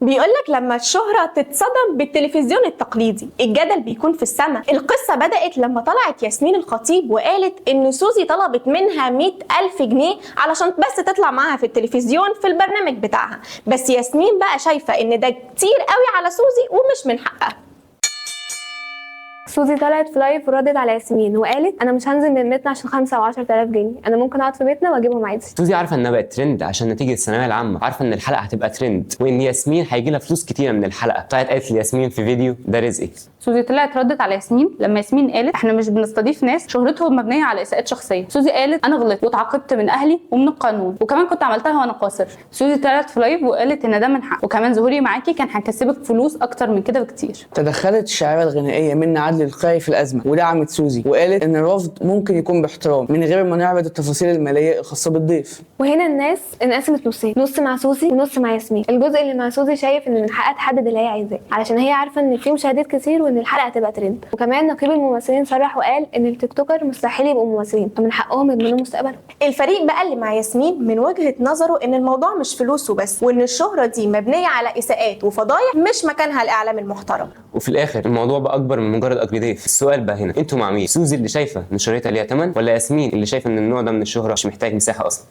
بيقولك لما الشهرة تتصدم بالتلفزيون التقليدي الجدل بيكون في السماء. القصة بدأت لما طلعت ياسمين الخطيب وقالت إن سوزي طلبت منها 100,000 جنيه علشان بس تطلع معاها في التلفزيون في البرنامج بتاعها، بس ياسمين بقى شايفة إن ده كتير قوي على سوزي ومش من حقها. سوزي طلعت في live وردت على ياسمين وقالت انا مش هنزل من بيتنا عشان 5 او 10,000 جنيه، انا ممكن اقعد في بيتنا واجيبهم عادي. سوزي عارفه انها بقت ترند عشان نتيجة الثانوية العامة، عارفه ان الحلقة هتبقى ترند وان ياسمين هيجي لها فلوس كتيرة من الحلقة. طلعت قالت لياسمين في فيديو ده رزقي. سوزي طلعت ردت على ياسمين لما ياسمين قالت احنا مش بنستضيف ناس شهرتهم مبنية على اساءات شخصية. سوزي قالت انا غلطت واتعاقبت من اهلي ومن القانون، وكمان كنت عملتها وانا قاصر. سوزي طلعت في live وقالت ان ده من حق، وكمان ظهوري معاكي كان هيكسبك فلوس اكتر من كده بكتير. تدخلت الشاعرة الغنائية منى عدلي القيعي في الأزمة ودعمت سوزي وقالت إن الرفض ممكن يكون باحترام من غير ما نعرض التفاصيل المالية الخاصة بالضيف. وهنا الناس انقسمت نصين، نص مع سوزي ونص مع ياسمين. الجزء اللي مع سوزي شايف ان من حقها تحدد اللي هي عايزاه علشان هي عارفه ان في مشاهدات كتير وان الحلقة هتبقى ترند. وكمان نقيب الممثلين صرح وقال ان ال TikToker مستحيل يبقوا ممثلين، فمن حقهم يضمنوا مستقبلهم. الفريق بقى اللي مع ياسمين من وجهة نظره ان الموضوع مش فلوس وبس، وان الشهرة دي مبنية على اساءات وفضايح مش مكانها الاعلام المحترم. وفي الاخر الموضوع بقى اكبر من مجرد اجر ضيف. السؤال بقى هنا، انتوا مع مين؟ سوزي اللي شايفه ان شهرتها ليها ثمن، ولا ياسمين اللي شايفه ان النوع ده من الشهرة مش محتاج مساحة اصلا؟